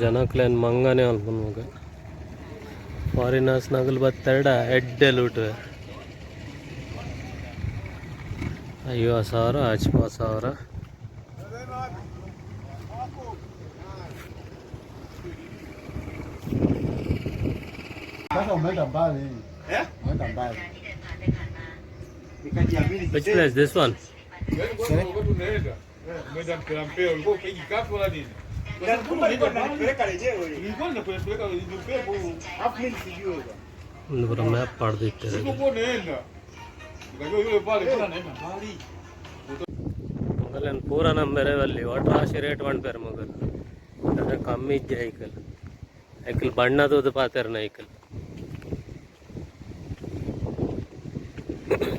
ಜನಕ್ಲೆನ್ ಮಂಗನೆ ಮಲ್ಪುನು ಮಗ. ಫಾರಿನರ್ಸ್ ನಗಲು ಬತ್ತೆರಡ ಎಡ್ಡೆ loot. 50,000 50,000. Sasa umeenda mbali. Eh? Umeenda mbali. Which place this one? ಒಂದು ಪೂರ ಮ್ಯಾಪ್ ಪಾಡ್ದಿತ್ತೆರ್. ಮೊಗಲೆನ್ ಪೂರ ನಂಬೆರೆ ಬಲ್ಲಿ, ಒಟ್ರಾಶಿ ರೇಟ್ ಪನ್ಪೆರ್ ಮೊಗಲ್. ದಾದ ಕಮ್ಮಿ ಇಜ್ಜಿ ಐಕಲ್. ಐಕಲ್ ಬಣ್ಣ ತೂದು ಪಾತೆರ್ನ ಐಕಲ್.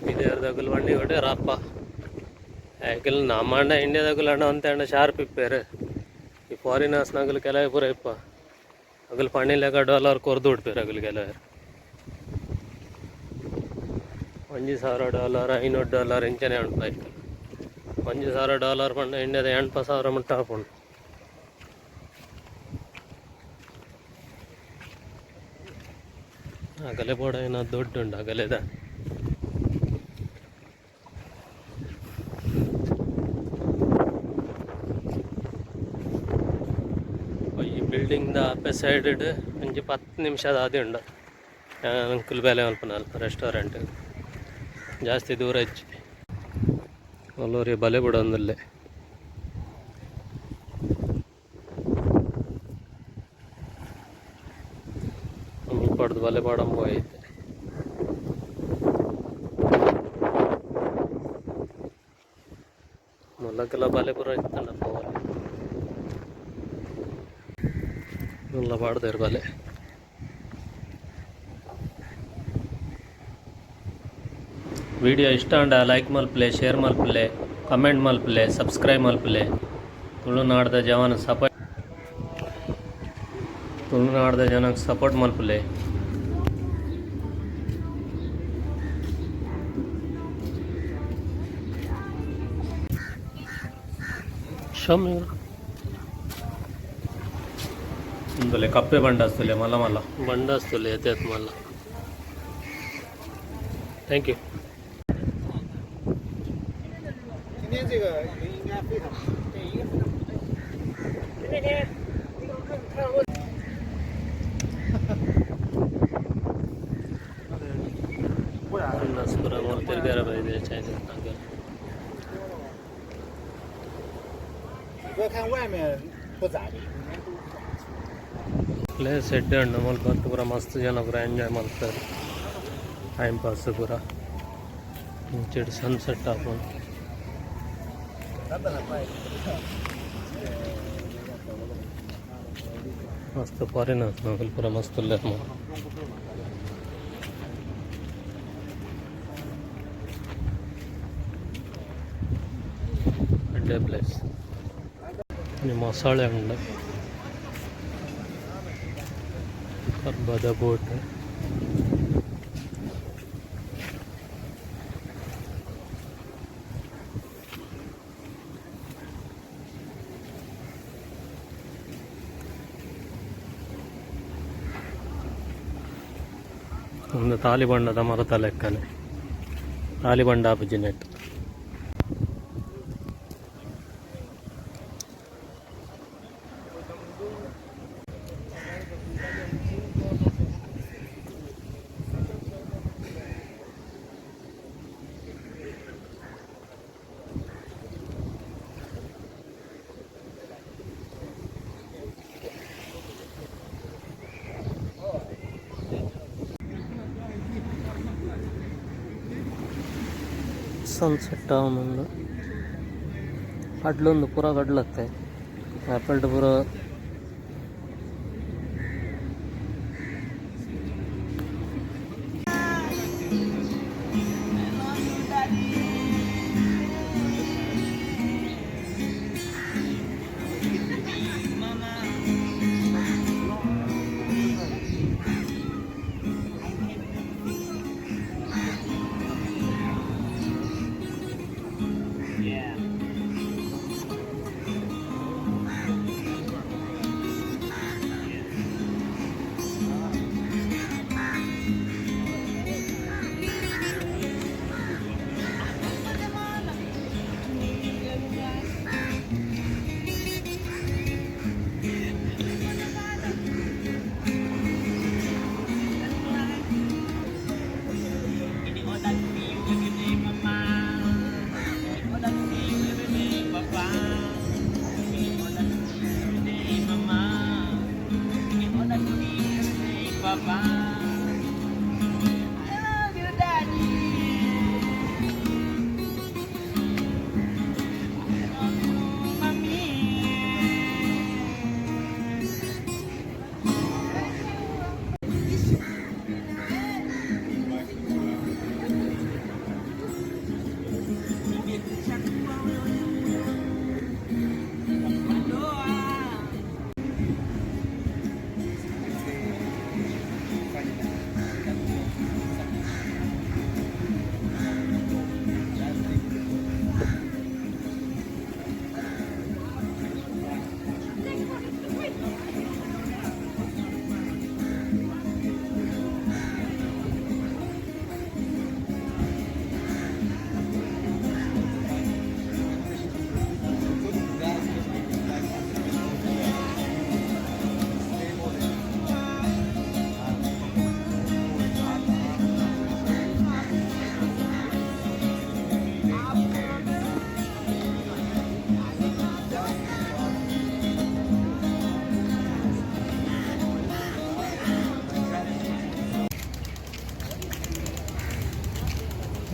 ಪಿದಯ್ರ್ದಕುಲು ಪಂಡಿ ಒಡೆ ರಪ್ಪ ಐಕಲ್. ನಮ್ಮಂಡ ಇಂಡಿಯಾದಕುಲು ಅಂಡ ಒಂತೆ ಅಂಡ ಶಾರ್ಪ್ ಇಪ್ಪೆರ್. ಈ ಫಾರಿನರ್ಸ್ ನಕುಲು ಕೆಲವೆ ಪೂರ ಇಪ್ಪ ಅಗಲ್ ಪಂಡಿಲೆಕ ಡಾಲರ್ ಕೊರ್ದು ಉಡ್ಪೆರ್ ಅಗಲ್. ಕೆಲವೆರ್ 1000 ಡಾಲರ್, 500 ಡಾಲರ್ ಇಂಚನೆ ಉಂಡು ಐಕಲ್. 1000 ಡಾಲರ್ ಪಂಡ ಇಂಡಿಯಾದ 80,000 ಮುಟ್ಟ ಆಪುಂಡು. ಅಗಲೆ ಬೋಡಾಯಿನ ದುಡ್ಡು ಉಂಡು ಅಗಲೆದ. ಈ ಬಿಲ್ಡಿಂಗ್ ದ ಅಪ್ಪೆ ಸೈಡ್ ಒಂಜಿ 10 ನಿಮಿಷದ ಆದಿ ಉಂಡು ಅಂಕುಲು ಬೇಲೆ ಮಲ್ಪುನಲ್ಪ ರೆಸ್ಟೋರೆಂಟ್. ಜಾಸ್ತಿ ದೂರ ಇಜ್ಜಿ. ಅಲ್ಲೊರಿ ಬಲೆ ಬುಡೊಂದುಲ್ಲೆ. ಮುಲ್ಪಡ್ದು ಬಲೆ ಪಾಡೊಂದು ಪೋಯೆ. ಮುಲ್ಲಕ್ಕೆಲ್ಲ ಬಲೆ ಪೂರ ಇತ್ತಂಡ ಪೋವೊಲಿ. ಮುಲ್ಲ ಪಾಡ್ದೆರ್ ಬಲೆ. ವಿಡಿಯೋ ಇಷ್ಟ ಆಂಡ ಲೈಕ್ ಮಲ್ಪುಲೆ, ಶೇರ್ ಮಲ್ಪುಲೆ, ಕಮೆಂಟ್ ಮಲ್ಪುಲೆ, ಸಬ್ಸ್ಕ್ರೈಬ್ ಮಲ್ಪುಲೆ. ತುಳುನಾಡ್ದ ಜವನ ಸಪೋರ್ಟ್, ತುಳುನಾಡ್ದ ಜನಕ್ಕೆ ಸಪೋರ್ಟ್ ಮಲ್ಪುಲೆ. Show me. ಉಂದುಲೆ ಕಪ್ಪೆ ಬಂಡಾಸ್ತುಲೆ, ಮಲ್ಲ ಮಲ್ಲ ಬಂಡಾಸ್ತುಲೆ, ಎತ್ತೇತ್ ಮಲ್ಲ. Thank you. 今天这个云应该非常，对，应该非常不对。那天那个看太阳落。 ಪೂರ ಮೂಲು ತಿರ್ಗಾರ ಬೈದೆ ಚೈನೀಸ್ ನಗಲ್. 你不要看外面不咋地，里面都 place ಎಡ್ಡೆ ಉಂಡು. ಮುಲ್ಪ ಬತ್ತ್ ಪೂರ ಮಸ್ತ್ ಜನ ಪೂರ ಎಂಜಾಯ್ ಮಲ್ಪೆರ್, ಟೈಮ್ ಪಾಸ್ ಪೂರ. ಇಂಚಿಡ್ ಸನ್ಸೆಟ್ ಆಪುಂಡು. ಮಸ್ತ್ ಫಾರಿನರ್ಸ್ ನಕುಲು ಪೂರ ಮಸ್ತ್ ಉಲ್ಲೆರ್ ಮೂಲು. ಎಡ್ಡೆ ಪ್ಲೇಸ್. ಒಂಜಿ ಮೊಸಳೆ ಉಂಡು, ಕರ್ಬದ ಬೋಟ್. ಒಂದು ತಾಲಿ ಬಣ್ಣದ ಮರತ ಲೆಕ್ಕನೆ, ತಾಲಿ ಬಂಡ ಆಪುಜಿ ನೆಟ್. ಸನ್ಸೆಟ್ ಆವೊಂದುಂಡು. ಕಡ್ಲುಂದು ಪೂರ ಕಡ್ಲತ್ತೆ ಆಪಲ್ಡ್ ಪೂರ. Papa. I love you, Daddy. I love you, Mommy.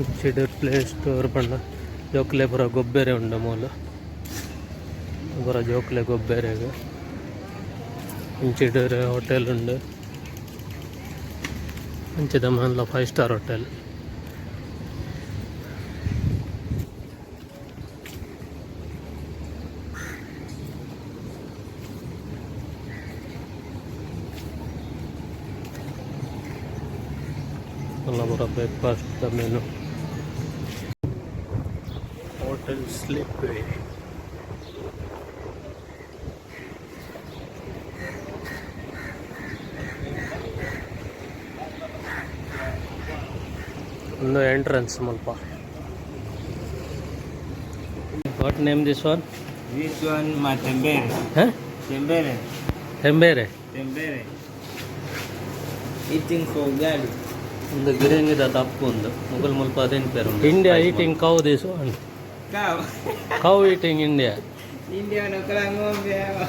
ಇಂಚಿಡ್ ಪ್ಲೇ ಸ್ಟೋರ್ ಪಂಡ ಜೋಕುಲೆ ಪೂರ ಗೊಬ್ಬೆರೆ ಉಂಡು ಮೂಲು, ಪೂರ ಜೋಕುಲೆ ಗೊಬ್ಬೆರೆಗ್. ಇಂಚಿಡ್ ಹೋಟೆಲ್ ಉಂಡು. ಅಂಚಿದ ಮಲ್ಲ ಫೈವ್ ಸ್ಟಾರ್ ಹೋಟೆಲ್. ಎಲ್ಲ ಪೂರ ಬ್ರೇಕ್ಫಾಸ್ಟ್ ದ ಮೆನು. Hotel slip way. ಒಂದು ಎಂಟ್ರೆನ್ಸ್ ಮುಲ್ಪ. What name this one? This one matembere. ಹ. Tembere. ಹೆಂಬೇರೆ. Tembere. Eating for ugali. ಒಂದು ಗಿರಿಂಗಿದ ತಪ್ಪು ಒಂದು ಮುಗಲ್ ಮುಲ್ಪ ಅದೇನು ಪೇರು. India eating cow, this one. Cow. Cow eating India. India wanakula ng'ombe hawa.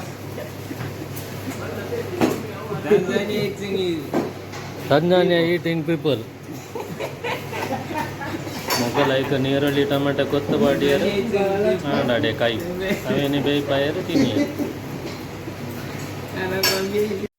Tanzania eating is Tanzania eating people. Mughal ಐಕ್ ನೀರುಳ್ಳಿ tomato ಕೊತ್ತು ಬಾಡಿಯರು. ಆಂಡಾಡೆ ಕಾಯಿ ಅವೇನು ಬೇಯ್ಪಾಯರು ತಿನ್ನಿ. Anakwambia.